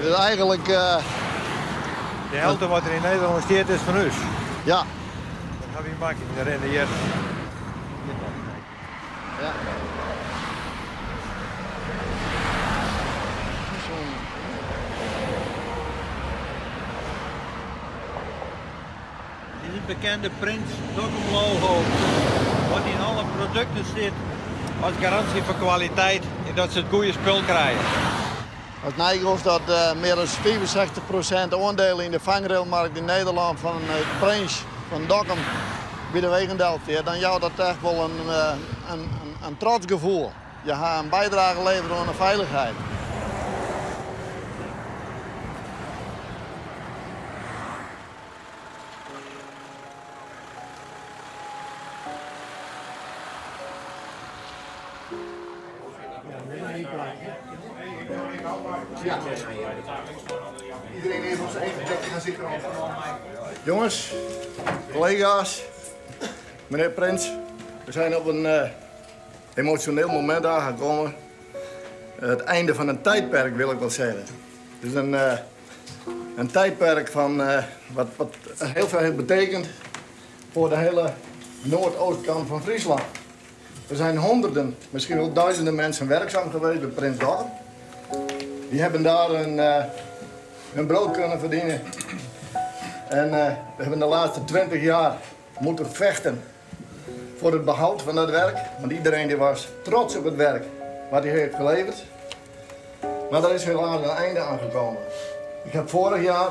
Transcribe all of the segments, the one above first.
Dus eigenlik. De helte wat der yn Nederlân stiet is fan ús. Ja. Dat ha wy makke yn de rin der jierren. Ja. Dit is it bekende Prins Dokkum logo, wat yn alle produkten sit as garansje foar kwaliteit en dat se it goede spul krije. As Nijhoff dat mear as 65% oandielen yn de fangrailmarkt yn Nederlân fan Prins fan Dokkum by de wegen delfeart, dan jout dat echt wol in trots gefoel. Je ha in bydrage levere oan de feilichheid. Jongens, collega's, meneer Prins, we zijn op een eh, emotioneel moment aangekomen. Het einde van een tijdperk wil ik wel zeggen. Het is een, eh, een tijdperk van, eh, wat, wat heel veel heeft betekend voor de hele noordoostkant van Friesland. Er zijn honderden, misschien wel duizenden mensen werkzaam geweest bij Prins Dokkum. Die hebben daar een, uh, hun brood kunnen verdienen. En uh, we hebben de laatste 20 jaar moeten vechten voor het behoud van dat werk. Want iedereen die was trots op het werk wat hij heeft geleverd. Maar daar is helaas een einde aan gekomen. Ik heb vorig jaar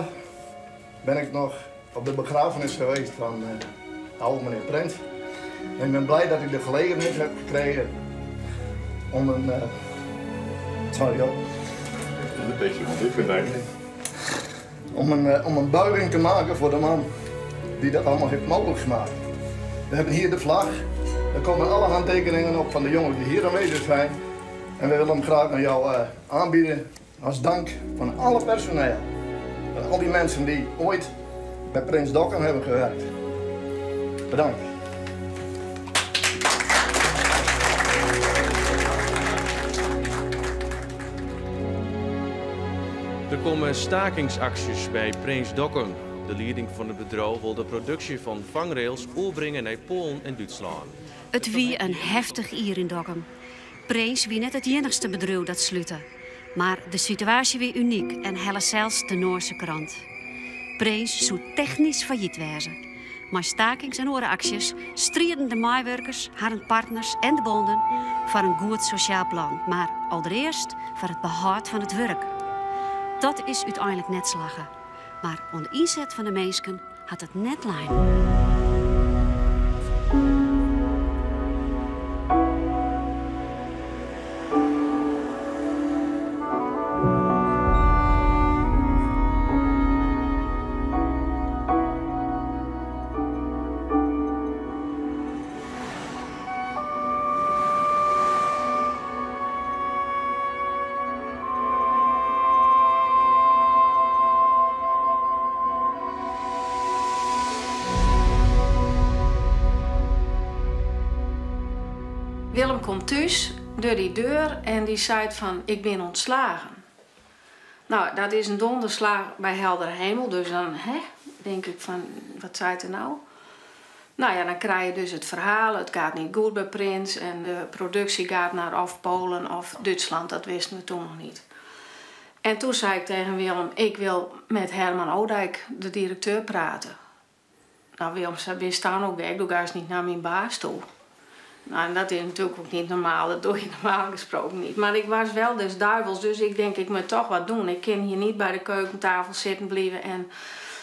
ben ik nog op de begrafenis geweest van uh, de oude meneer Prins. En ik ben blij dat ik de gelegenheid heb gekregen om een. Uh, sorry hoor. Een beetje, want ik vind eigenlijk. Om een, uh, om een buiging te maken voor de man die dat allemaal heeft mogelijk gemaakt. We hebben hier de vlag. Er komen alle handtekeningen op van de jongens die hier aanwezig zijn. En we willen hem graag aan jou uh, aanbieden als dank van alle personeel. Van al die mensen die ooit bij Prins Dokkum hebben gewerkt. Bedankt. Der komme stakingsaksjes by Prins Dokkum. De lieding fan it bedriuw wol de produksje fan fangrails oerbringe nei Poalen en Dútslân. It wie in heftich jier yn Dokkum. Prins wie net it iennichste bedriuw dat slute. Mar de situaasje wie unyk en helle sels de Noarse krant. Prins soe technysk fallyt wêze. Mei stakings en oare aksjes strieden de meiwurkers, harren partners en de bonden foar in goed sosjaal plan, mar alderearst foar it behâld fan it wurk. Dat is úteinlik net slagge, mar oan de ynset fan de minsken hat it net lein. Willem komt thús deur dy deur en dy seit fan ik bin ûntslagen. No, dat is in donderslach by heldere hemel, dus dan hè, tink ik fan wat seit er no? No ja, dan krije je dus it ferhaal, it giet net goed by Prins en de produksje giet nei of Poalen of Dútslân, dat wisten we doe noch net. En toen sei ik tsjin Willem, ik wol mei Herman Odijk, de direkteur, prate. No, Willem sei, bist dan ek gek, do giest net nei myn baas ta. No, en dat is natuerlik ek net normaal, dat dogge je normaal gesproken net. Mar ik wie wol des duvels, dus ik tink, ik moat dochs wat dwaan. Ik kin hjir net by de keukentafel sitten bliuwe en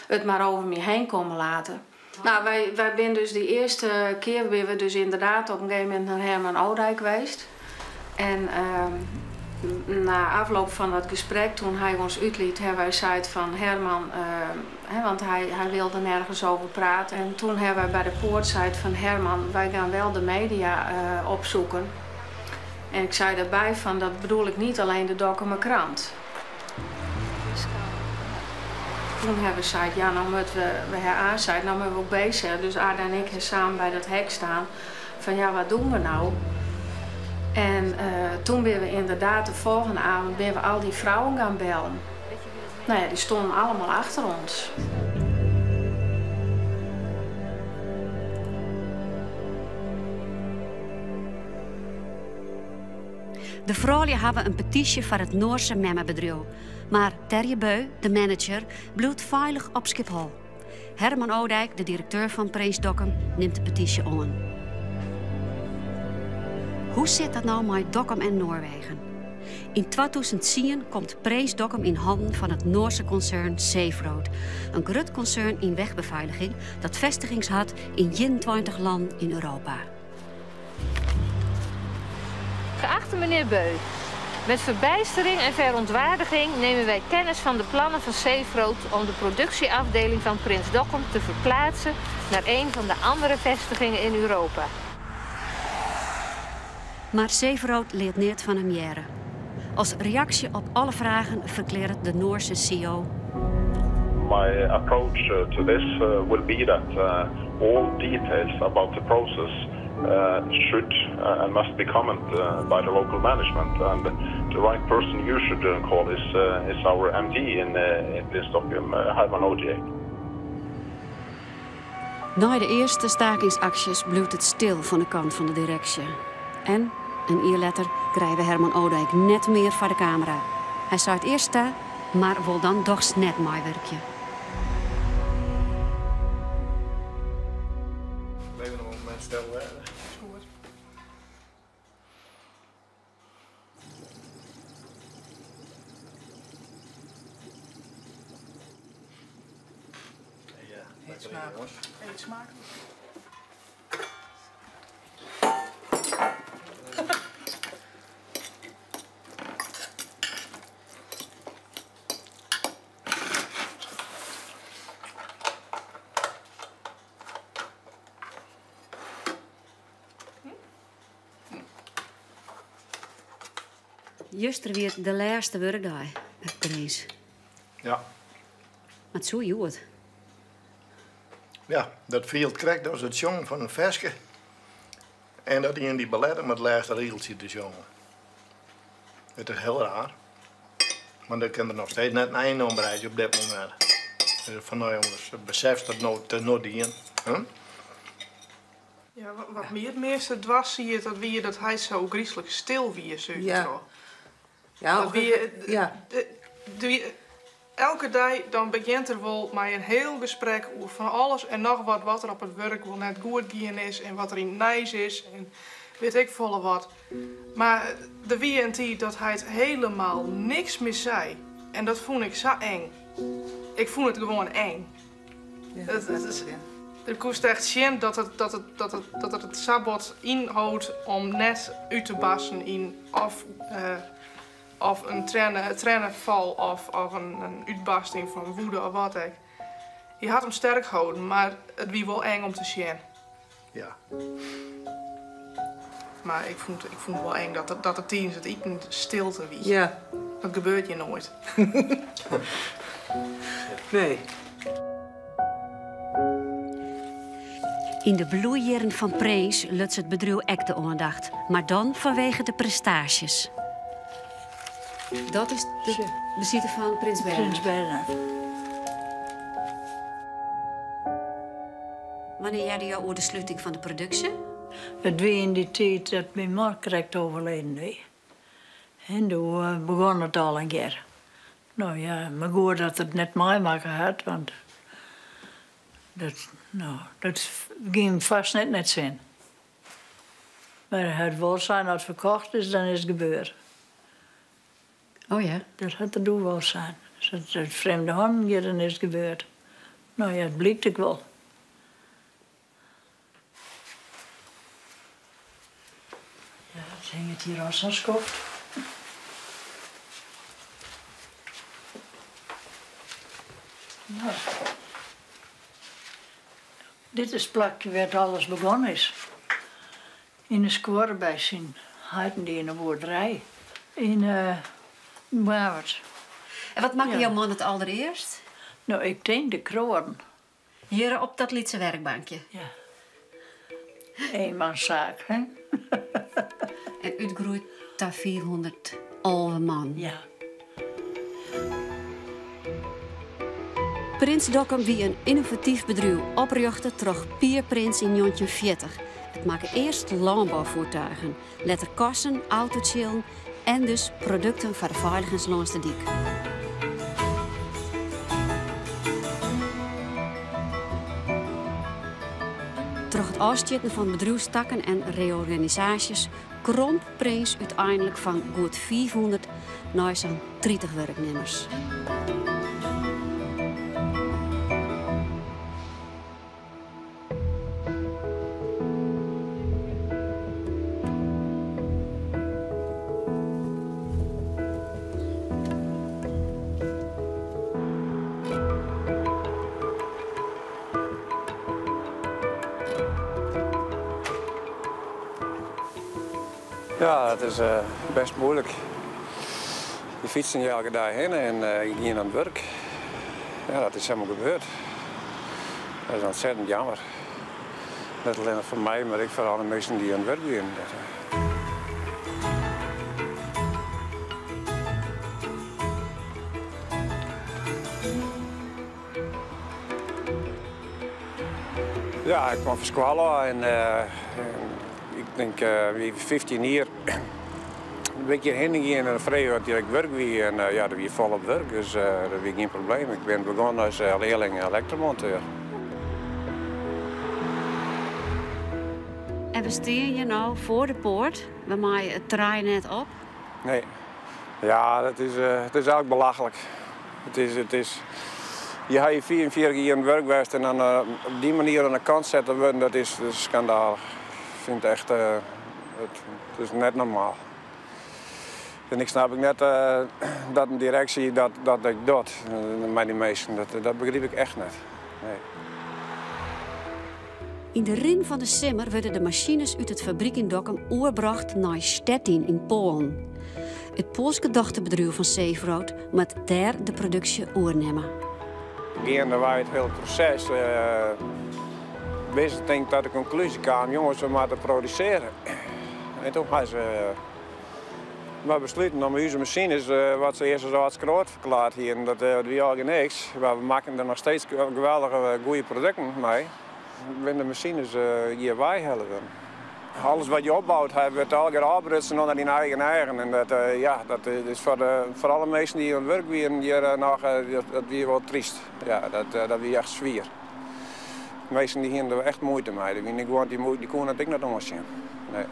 it mar oer my hinne komme litte. No, wy binne dus de earste kear binne we dus ynderdaad op in gegeven momint nei Herman Odijk west. En nei ôfrin fan dat gesprek, doe't hy ús útliet, hawwe wy sein fan Herman, hè, want hy wilde nergens oer prate. En doe hawwe wy by de poarte sein fan Herman, wy geane wol de media opsykjen. En ik sei dêrby fan, dat bedoel ik net allinnich de Dokkumer krant. Doe hawwe we sein, ja, no moatte we, we hawwe A sein, no moatte we ek B sizze. Dus Arda en ik hawwe samen by dat hek stien fan ja, wat dogge we no? En doe binne we ynderdaad de folgjende jûn binne we al dy frouen gean beljen. Nou ja, die stonden allemaal achter ons. De froulju hawwe in petysje foar it Noarse memmebedriuw. Mar Terje Bø, de manager, bliuwt feilich op Skiphol. Herman Odijk, de direkteur fan Prins Dokkum, nimt de petysje oan. Hoe sit dat no mei Dokkum en Noarwegen? Yn 2010 komt Prins Dokkum yn hannen fan it Noarse konsern Saferoad, in grut konsern yn wegbefeiliging dat festigings hat yn 21 lannen yn Europa. Geachte meneer Beu, met verbijstering en verontwaardiging nemen wij kennis van de plannen van Saferoad om de productieafdeling van Prins Dokkum te verplaatsen naar een van de andere vestigingen in Europa. Mar Saferoad leart neat fan him hearre. As reaksje op alle fragen ferklearret de Noarse CEO. My approach to this will be that all details about the process should and must be comment by the local management. And the right person you should call is, is our MD in, in Prins Dokkum, Herman Odijk. Nei de earste stakingsaksjes bliuwt it stil fan de kant fan de direksje. En in jier letter krije we Herman Odijk net mear foar de kamera. Hy seit earst ta, mar wol dan dochs net meiwurkje. Even in momint stil wêze. Is goed. Eet smakelijk. Eet smakelijk. Juster wie de lêste wurkdei by Prins. Ja. Mar it soe hjoed. Ja, dat fielt krekt as it sjongen fan in ferske. En dat ien dy belet om it lêste rigeltsje te sjongen. It is hiel raar. Mar ik kin der noch steeds net in ein oan breitsje op dit momint. Dus fan no jonges, besef dat no, it is no dien. Huh? Ja, wat my it measte dwers siet, dat wie dat hy sa ôfgryslik stil wie, suver troch. Ja, Dat wie, ja. de, elke dei dan begjint er wol mei in hiel gesprek oer fan alles en noch wat, wat der op it wurk wol net goed gien is en wat der yn it nijs is en wit ik folle wat. Mar der wie in tiid dat hy it helemaal niks mear sei. En dat fûn ik sa eng. Ik fûn it gewoan eng. Ja, Het is, der koest echt sjen dat it, dat it, dat it, dat it it sa bot ynhold om net út te barsten yn of in trênefal of in útbarsting fan woede of wat ek. Hy hat him sterk holden, mar it wie wol eng om te sjen. Ja. Mar ik fûn it wol eng dat der tidens it iten stilte wie. Ja. Dat gebeurt je noait. Nee. Yn de bloeijierren fan Prins luts it bedriuw ek de oandacht, mar dan fanwege de prestaasjes. Dat is de besite fan Prins Bernhard. Prins Bernhard. Wannear hearde jo oer de sluting fan de produksje? It wie yn dy tiid dat myn man krekt overleden wie. En doe begûn it al in kear. No ja, mar goed dat er it net meimakke hat, want dat, no, dat gie him fêst net nei 't sin. Mar hy hat wol sein, as it ferkocht is, dan is it gebeurd. Oh ja? Dat hat er doe wol sein. As it yn frjemde hannen giet, dan is it gebeurd. No ja, it blykt ek wol. Ja, it hinget hjir al sa'n skoft. No. Dit is it plakje wêr't alles begûn is. Yn de skuorre by syn heiten dy yn de boerderij yn Boarnwert. En wat makke Ja. jo man it alderearst? No, ik tink de kroaren. Hjir op dat lytse werkbankje? Ja. Eenmanszaak, hè? En útgroeid ta 411 man. Ja. Prins Dokkum wie in ynnovatyf bedriuw, oprjochte troch Pier Prins yn 1940. It makke earst lânboufoertuigen, letter kassen, autotsjillen en dus produkten foar de feiligens lâns de dyk. Troch it ôfstjitten fan bedriuwstakken en reorganisaasjes kromp Prins úteinlik fan goed 500 nei sa'n 30 wurknimmers. Ja, dat is eh, best moeilijk. Je fietst er elke dag heen en uh, je gaat aan het werk. Ja, dat is helemaal gebeurd. Dat is ontzettend jammer. Net alleen voor mij, maar ook voor alle mensen die aan het werk zijn. Ja, ik kwam van skoalle en uh, ik denk uh, 15 jaar een beetje heen gaan en vrij wat ik werk wie en uh, ja, dat wie volop werk, dus uh, dat wie geen probleem. Ik ben begonnen als leerling elektromonteur. En we staan hier nou voor de poort. We maaien het trein net op. Nee. Ja, dat is, uh, het is eigenlijk belachelijk. Het is, het is, je hebt je 44 jaar in het werk geweest en dan uh, op die manier aan de kant zetten worden, dat is, dat is schandalig. Ik vind het echt, uh, het, het is net normaal. En ik snap ook net uh, dat een directie dat, dat ik doet met die meesten. Dat, dat begrijp ik echt niet. Nee. In de rin van de simmer werden de machines uit het fabriek in Dokkum oerbracht naar Stettin in Polen. Het Poolse dochterbedrijf van Saferoad moet daar de productie oornemen. Gaandewei het hele proces uh, wist ik denk dat de conclusie kwam, jongens, we moeten produceren. En toen hebben ze uh, maar besluiten om onze machines, uh, wat ze eerst als groot verklaard hier, dat uh, we eigenlijk niks. Maar we maken er nog steeds geweldige goede producten mee. We de machines hier wij helpen. Alles wat je opbouwt, wordt elke keer afbrutsen onder die eigen eigen. En dat, uh, ja, dat is voor, de, voor alle mensen die aan het werk waren hier uh, nog, uh, dat, dat wie wel triest. Ja, dat, dat wie echt zwier. De meesten die hier er echt moeite mee. Die, die, die, die konden het ik nog zien. Nee.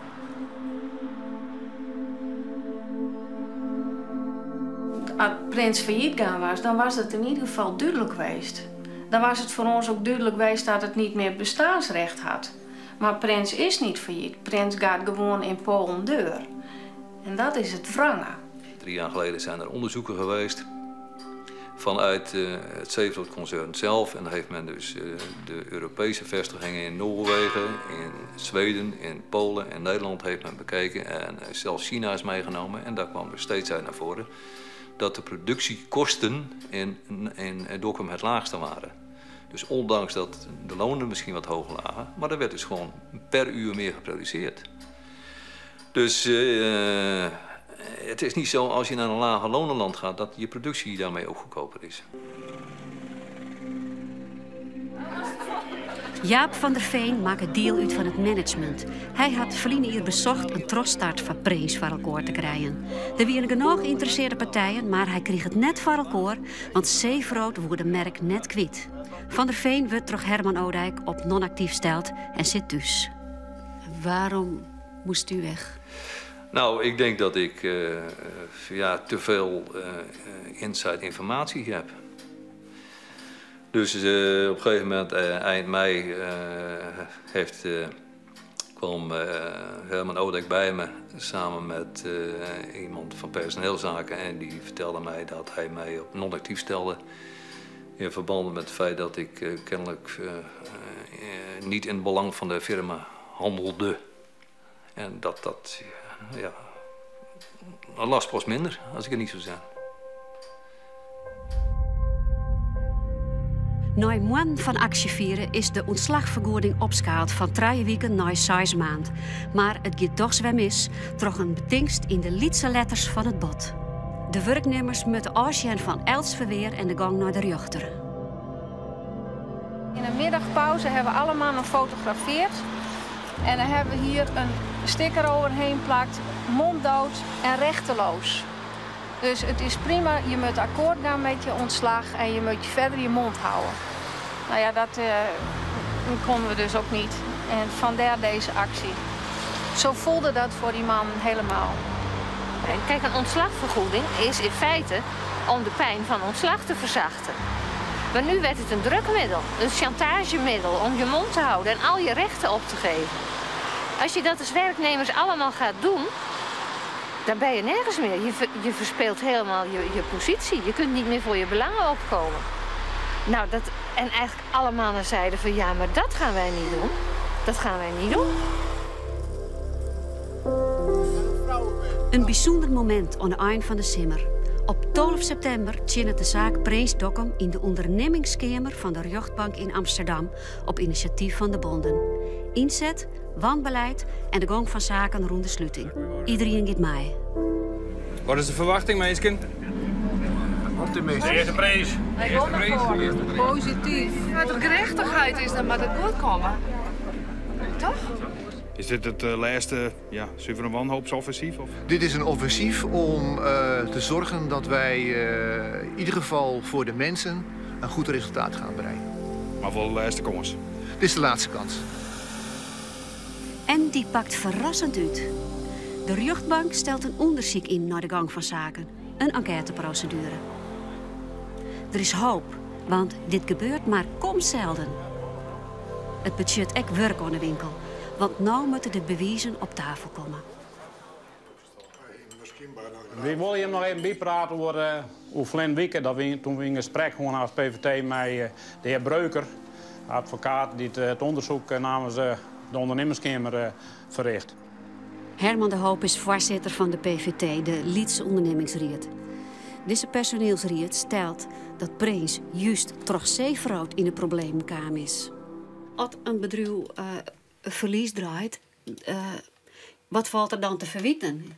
Als Prins failliet gaan was, dan was het in ieder geval duidelijk geweest. Dan was het voor ons ook duidelijk geweest dat het niet meer bestaansrecht had. Maar Prins is niet failliet. Prins gaat gewoon in Polen deur. En dat is het wrange. 3 jaar geleden zijn er onderzoeken geweest vanuit uh, het Saferoad-concern zelf. En daar heeft men dus uh, de Europese vestigingen in Noorwegen, in Zweden, in Polen en Nederland heeft men bekeken. En uh, zelfs China is meegenomen. En daar kwam er steeds uit naar voren dat de productiekosten in, in Dokkum het laagste waren. Dus ondanks dat de lonen misschien wat hoger lagen, maar er werd dus gewoon per uur meer geproduceerd. Dus uh, het is niet zo als je naar een lage lonenland gaat dat je productie daarmee ook goedkoper is. Jaap van der Veen maakt het deel uit van het management. Hij had verleden hier bezocht een trosstart van Prins voor elkaar te krijgen. Er waren genoeg geïnteresseerde partijen, maar hij kreeg het net voor elkaar, want Saferoad wordt de merk net kwijt. Van der Veen wordt door Herman Odijk op non-actief steld en zit thuis. Waarom moest u weg? Nou, ik denk dat ik uh, ja, te veel uh, inside informatie heb. Dus uh, op een gegeven moment, uh, eind mei, uh, heeft, kwam Herman Odijk bij me samen met iemand van personeelszaken. En die vertelde mij dat hij mij op non-actief stelde. In verband met het feit dat ik kennelijk niet in het belang van de firma handelde. En dat dat, ja, een lastpost minder, als ik het niet zou zijn. Na maanden van actievieren is de ontslagvergoeding opschaald van 3 weken naar 6 maand. Maar het gaat toch weer mis door een betingst in de Lietse letters van het bod. De werknemers moeten afzien van els verweer en de gang naar de rechter. In de middagpauze hebben we alle mannen gefotografeerd. En dan hebben we hier een sticker overheen plakt, monddood en rechteloos. Dus het is prima, je moet akkoord gaan met je ontslag en je moet je verder je mond houden. Nou ja, dat konden we dus ook niet. En vandaar deze actie. Zo voelde dat voor die man helemaal. Kijk, een ontslagvergoeding is in feite om de pijn van ontslag te verzachten. Maar nu werd het een drukmiddel, een chantagemiddel om je mond te houden en al je rechten op te geven. Als je dat als werknemers allemaal gaat doen, dan ben je nergens meer. Je verspeelt helemaal je positie. Je kunt niet meer voor je belangen opkomen. Nou, en eigenlijk alle mannen zeiden van ja, maar dat gaan wij niet doen. Dat gaan wij niet doen. Een bijzonder moment aan de eind van de simmer. Op 12 september tjinnet de zaak Prins Dokkum in de ondernemingskamer van de Rechtbank in Amsterdam op initiatief van de bonden. Inzet, wanbeleid en de gang van zaken rond de sluiting. Iedereen gaat mee. Wat is de verwachting, meisken? Optimistisch. De eerste prijs. Hij De eerste komt prijs. ervoor. De eerste prijs. Positief. Maar de gerechtigheid is dan maar het goed komen. Toch? Is dit het laatste, ja, zuivere wanhoopsoffensief? Of? Dit is een offensief om te zorgen dat wij in ieder geval voor de mensen een goed resultaat gaan bereiken. Maar wel de laatste kans. Dit is de laatste kans. En die pakt verrassend uit. De rechtbank stelt een onderzoek in naar de gang van zaken. Een enquêteprocedure. Er is hoop, want dit gebeurt maar kom zelden. Het budget ek werk aan de winkel. Want nou moeten de bewijzen op tafel komen. We willen hem nog even bijpraten over Flynn Wieke. Dat we, toen we in gesprek gewoon als PVT met de heer Breuker, advocaat die het onderzoek namens de ondernemerskamer verricht. Herman de Hoop is voorzitter van de PVT, de Leidse ondernemingsried. Deze personeelsried stelt dat Prins juist troch zeefrood in de probleemkamer is. Als een bedrijf verlies draait, wat valt er dan te verwieten?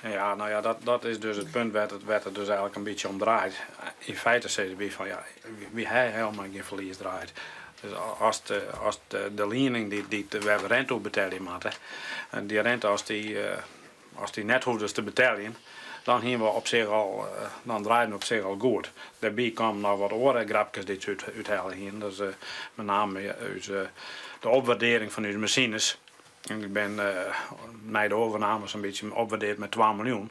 Ja, nou ja, dat is dus het punt waar het dus eigenlijk een beetje om draait. In feite zeggen we van, ja, wie hij helemaal geen verlies draait. Dus als de lening die we hebben rente op betalen moeten, en die rente als die net hoeft dus te betalen, dan hebben we op zich al, dan draaien we op zich al goed. Daarbij kwamen nog wat orengrapjes die ze uithalen hier. Dus met name uit de opwaardering van uw machines. En ik ben na de overname zo'n beetje opwaardeerd met 12 miljoen.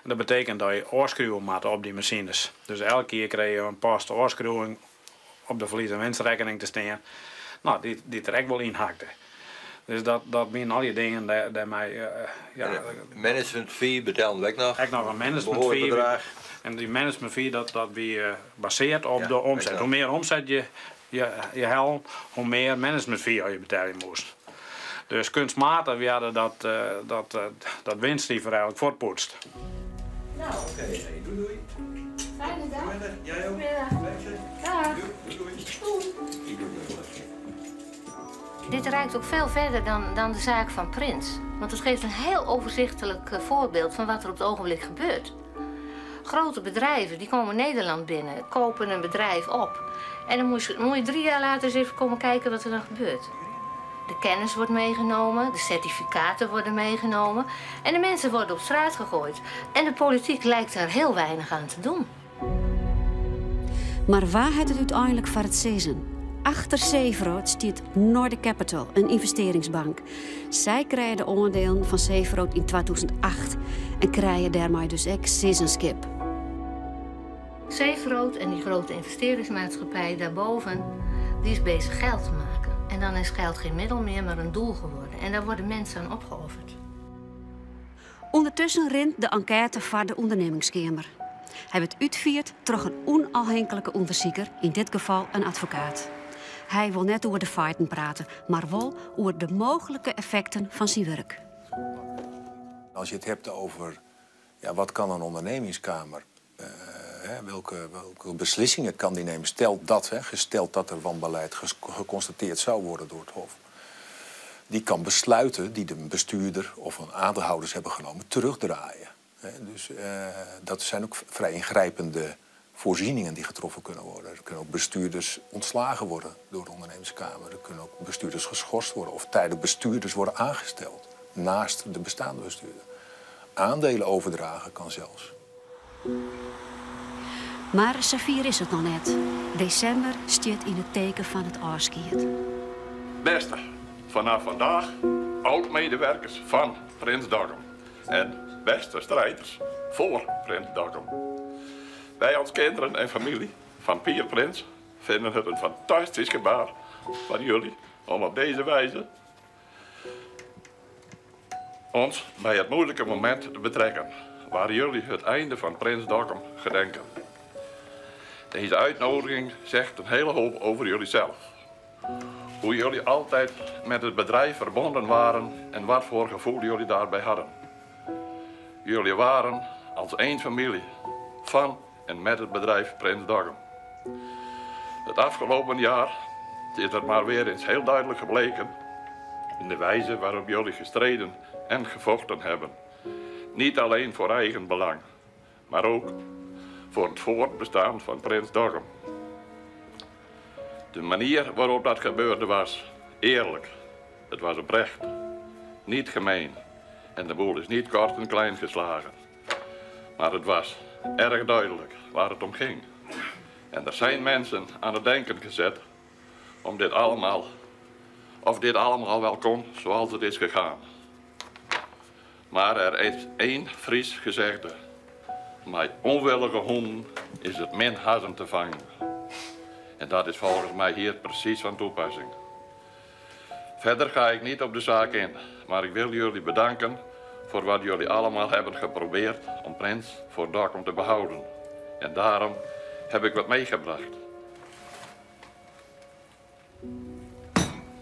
En dat betekent dat je oorschreeuwen moet op die machines. Dus elke keer kreeg je een post oorschreeuwing op de verlies- en winstrekening te staan. Nou, die trek wel inhakte. Dus dat zijn al die dingen daarmee, ja. En management fee betalen we ook nog. Ook nog een management Behoorlijk fee. bedrag. En die management fee, dat we baseert op Ja, de omzet. exact. Hoe meer omzet je haalt, hoe meer management fee je betalen moest. Dus kunstmatig, we hadden dat winstcijfer eigenlijk voortpoetst. Nou. Oké, hey, doei doei. Fijne dag. Jij ook. Goedemiddag. Dag. Doei doei. Ik doe het wel even. Dit reikt ook veel verder dan de zaak van Prins. Want het geeft een heel overzichtelijk voorbeeld van wat er op het ogenblik gebeurt. Grote bedrijven die komen Nederland binnen, kopen een bedrijf op. En dan moet je 3 jaar later eens even komen kijken wat er dan gebeurt. De kennis wordt meegenomen, de certificaten worden meegenomen en de mensen worden op straat gegooid. En de politiek lijkt daar heel weinig aan te doen. Maar waar het het uiteindelijk voor het season? Achter Saefrood staat Nordic Capital, een investeringsbank. Zij krijgen de onderdelen van Saefrood in 2008 en krijgen daarmee dus ook Sizzenskip. Saefrood en die grote investeringsmaatschappij daarboven, die is bezig geld te maken. En dan is geld geen middel meer, maar een doel geworden. En daar worden mensen aan opgeofferd. Ondertussen rint de enquête voor de ondernemingskamer. Hij werd uitgevoerd door een onafhankelijke onderzoeker, in dit geval een advocaat. Hij wil net over de feiten praten, maar wel over de mogelijke effecten van zijn werk. Als je het hebt over, ja, wat kan een ondernemingskamer, hè, welke beslissingen kan die nemen, gesteld dat er wanbeleid geconstateerd zou worden door het Hof. Die kan besluiten die de bestuurder of een aandeelhouders hebben genomen terugdraaien. Hè, dus dat zijn ook vrij ingrijpende voorzieningen die getroffen kunnen worden. Er kunnen ook bestuurders ontslagen worden door de ondernemingskamer. Er kunnen ook bestuurders geschorst worden of tijdelijk bestuurders worden aangesteld naast de bestaande bestuurder. Aandelen overdragen kan zelfs. Mar safier is it noch net. Desimber stiet yn it teken fan it ôfskied. Beste, vanaf vandaag oud-medewerkers van Prins Dokkum en beste strijders voor Prins Dokkum. Wij als kinderen en familie van Pier Prins vinden het een fantastisch gebaar van jullie om op deze wijze ons bij het moeilijke moment te betrekken waar jullie het einde van Prins Dokkum gedenken. Deze uitnodiging zegt een hele hoop over jullie zelf. Hoe jullie altijd met het bedrijf verbonden waren en wat voor gevoel jullie daarbij hadden. Jullie waren als één familie van en met het bedrijf Prins Dokkum. Het afgelopen jaar is het maar weer eens heel duidelijk gebleken in de wijze waarop jullie gestreden en gevochten hebben. Niet alleen voor eigen belang, maar ook voor het voortbestaan van Prins Dokkum. De manier waarop dat gebeurde was eerlijk. Het was oprecht, niet gemeen. En de boel is niet kort en klein geslagen. Maar het was erg duidelijk waar het om ging. En er zijn mensen aan het denken gezet om dit allemaal, of dit allemaal wel kon zoals het is gegaan. Maar er is één Fries gezegde. Mei onwillige hûnen is it min hazzen te fangen. En dat is volgens mij hier precies van toepassing. Verder ga ik niet op de zaak in, maar ik wil jullie bedanken voor wat jullie allemaal hebben geprobeerd om Prins voor Dokkum te behouden. En daarom heb ik wat meegebracht.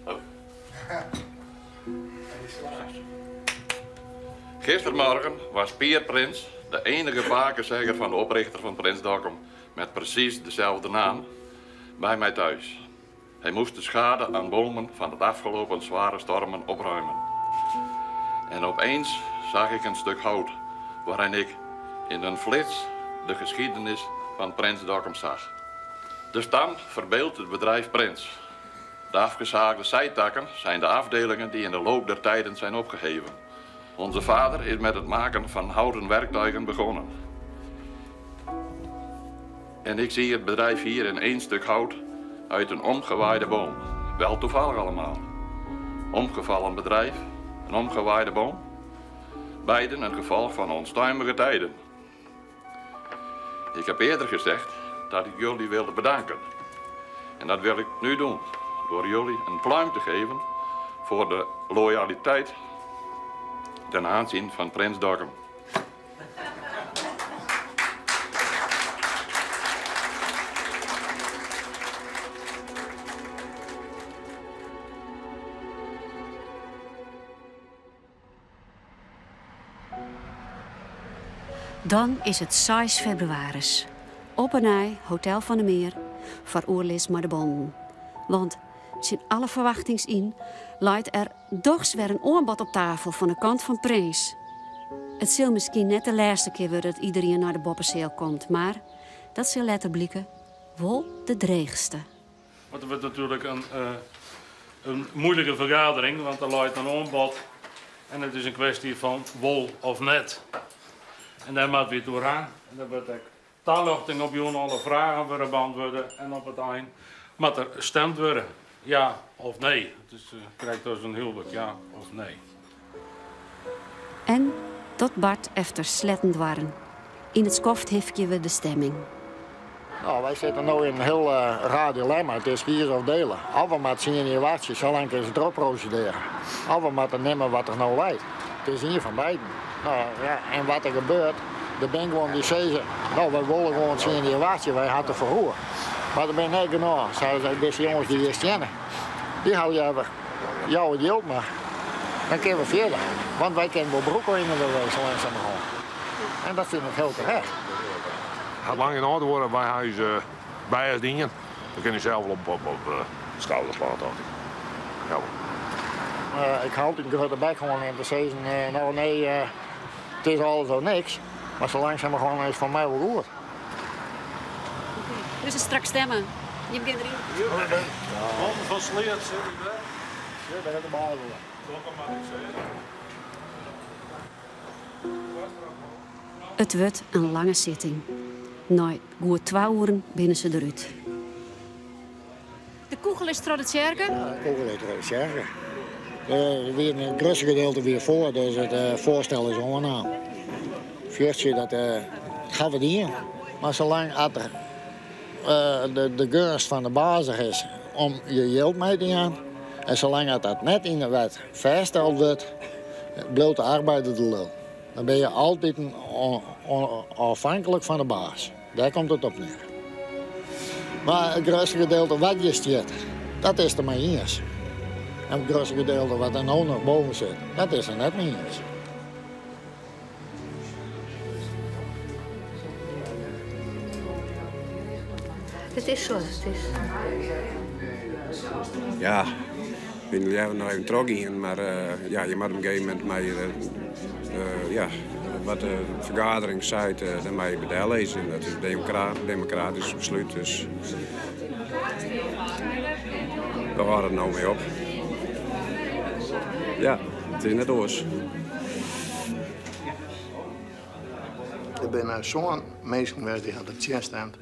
Oh. Gistermorgen was Pier Prins, de enige pakenzegger van de oprichter van Prins Dokkum, met precies dezelfde naam, bij mij thuis. Hij moest de schade aan bomen van het afgelopen zware stormen opruimen. En opeens zag ik een stuk hout waarin ik in een flits de geschiedenis van Prins Dokkum zag. De stam verbeeldt het bedrijf Prins. De afgezaagde zijtakken zijn de afdelingen die in de loop der tijden zijn opgeheven. Onze vader is met het maken van houten werktuigen begonnen. En ik zie het bedrijf hier in één stuk hout uit een omgewaaide boom. Wel toevallig allemaal. Omgevallen bedrijf, een omgewaaide boom. Beiden een gevolg van onstuimige tijden. Ik heb eerder gezegd dat ik jullie wilde bedanken. En dat wil ik nu doen, door jullie een pluim te geven voor de loyaliteit ten aanzien van Prins Dokkum. Dan is it 6 febrewaris. Op 'e nij Hotel van der Meer foar oerlis mei de bonnen. Want tsjin alle ferwachtings yn leit der dochs wer in oanbod op tafel fan de kant fan Prins. It sil miskien net de lêste kear wurde dat iderien nei de boppeseal komt, mar dat sil letter blike wol de dreechste. Want it wurdt natuerlik in moeilike fergadering, want der leit in oanbod en it is in kwestje fan wol of net. En dêr moatte wy it oer ha. En der wurdt ek taljochting op jûn, alle fragen wurde beäntwurde en op it ein moat der stimd wurde, ja of nee. Dus krekt as in houlik, ja of nee. En dat bart efter sletten doarren. Yn it skoft hifkje we de stemming. No, wy sitte no yn in hiel raar dilemma. It is kieze of dele. Of we moatte tsien jier wachtsje, salang kinne se trochprosedearje. Of we moatte nimme wat der no leit. It is ien fan beiden. No, ja, en wat der gebeurt, der binne guon dy't sizze, no, wy wolle gewoan tsien jier wachtsje, wy hawwe it derfoar oer. Mar der binne net genôch, sa as dizze jonges dy't hjir steane. Dy hawwe leaver, jou it jild mar, dan kinne we fierder. Want wy kinne wol brûke yn de week, sa langzamerhand. En dat fyn ik hiel terecht. Hat lang yn oarder wurde, wy ha ús bêst dien. We kinne ús sels wol op de skouder slaan, tocht ik. Ja. Ik ha altyd in grutte bek hân om te sizzen, no nee, it is alles of niks. Mar sa langzamerhand is it foar my wol goed. Dus it straks stemmen. Jim gean deryn. Man fan Sleat sit der wer. Ja, dêr hat de bal wol. It wurdt in lange sitting. Nei goed twa oeren binne se derút. De kûgel is troch de tsjerke? Ja, de kûgel is troch de tsjerke. Der wie it grutste gedeelte wie foar, dus it foarstel is oannaam. Fjochtsje, dat ha we dien. Mar salang at der de geunst fan de baas der is om je jild mei te jaan en salang at dat net yn de wet fêststeld wurdt, bliuwt de arbeider de lul. Dan binne je altyd ôfhinklik fan de baas. Dêr komt it op near. Mar it grutste gedeelte wat hjir stiet, dat is der mei iens. En it grutste gedeelte wat der no noch boven sit, dat is der net mei iens. Het is zoals het is. Ja, ik bin leaver noch even trochgien, mar ja, je moatte op in gegeven momint mei ja, wat de fergadering seit, dêr moatte je by dellizze. En dat is in demokratysk beslút, dus dêr hâldt it no mei op. Ja, it is net oars. Der binne sân minsken west dy't ha der tsjin stemd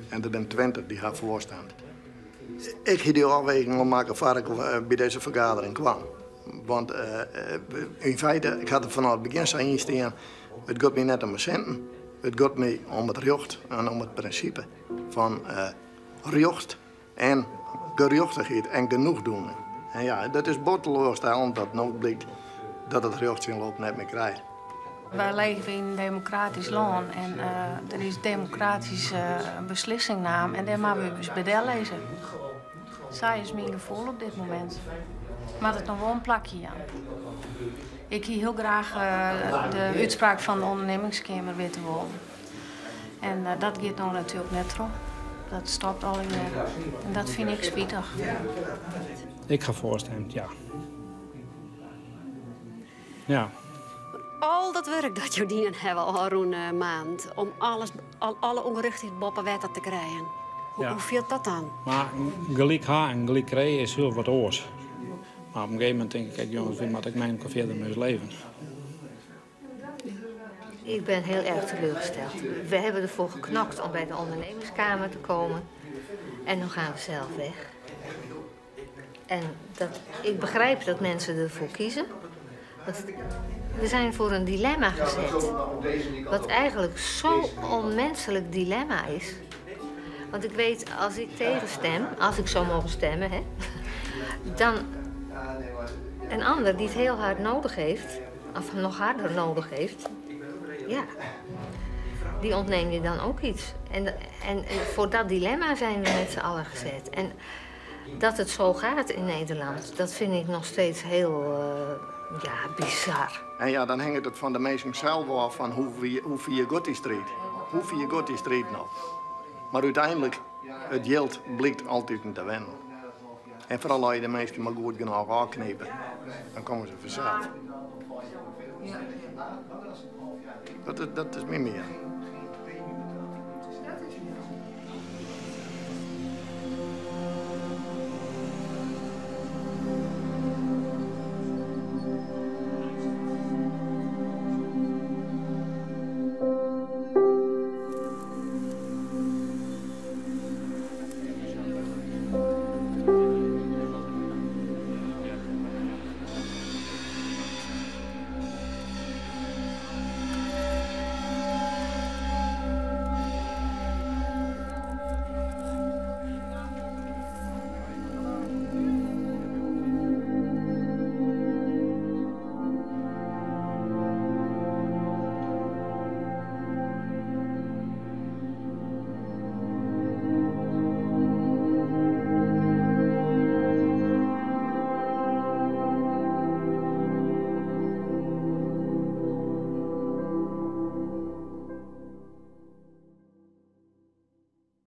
en der binne 20 dy't ha foar stemd. Ik hie dy ôfweging al makke foar ik by dizze fergadering kwam. Want yn feite, ik ha der fanôf it begjin sa yn stean, it giet my net om de sinten, it giet my om it rjocht en om it prinsipe fan rjocht en gerjochtichheid en genoegdoening. En ja, dat is bot teloarstellend dat no blykt dat it rjocht syn loop net mear krijt. Wy leve yn in demokratysk lân en der is demokratyske beslissing naam en dêr moatte we ús by dellizze. Sa is myn gefoel op dit momint. Moat it noch wol in plakje jaan. Ik hie hiel graach de útspraak fan de ûndernimmingskeamer witte wollen. En dat giet no natuerlik net troch. Dat stopt allegear. En dat fyn ik spitich. Ik ha foarstimd, ja. Ja. Al dat wurk dat jo dien hawwe ôfrûne maand om alles, alle ûngerjochtichheid boppe wetter te krijen. Hoe, hoe fielt dat dan? Mar gelyk ha en gelyk krije is hiel wat oars. Mar op in gegeven momint tink ik ek, jonges, wy moatte ek mei elkoar fierder mei ús leven. Ik ben heel erg teleurgesteld. We hebben ervoor geknokt om bij de ondernemingskamer te komen. En nu gaan we zelf weg. En dat, ik begrijp dat mensen ervoor kiezen. Want we zijn voor een dilemma gezet. Wat eigenlijk zo'n onmenselijk dilemma is. Want ik weet, als ik tegenstem, als ik zou mogen stemmen, hè, dan een ander die het heel hard nodig heeft, of nog harder nodig heeft, ja, die ontneem je dan ook iets. En voor dat dilemma zijn we met z'n allen gezet. En dat het zo gaat in Nederland, dat vind ik nog steeds heel ja, bizar. En ja, dan hinget it fan de minsken sels ôf fan hoe fier giet dy striid? Hoe fier giet dy striid noch? Mar úteinlik, it jild blykt altyd te winnen. En foaral as je de minsken mar goed genôch ôfknipe, dan komme se fansels. Dat is myn miening.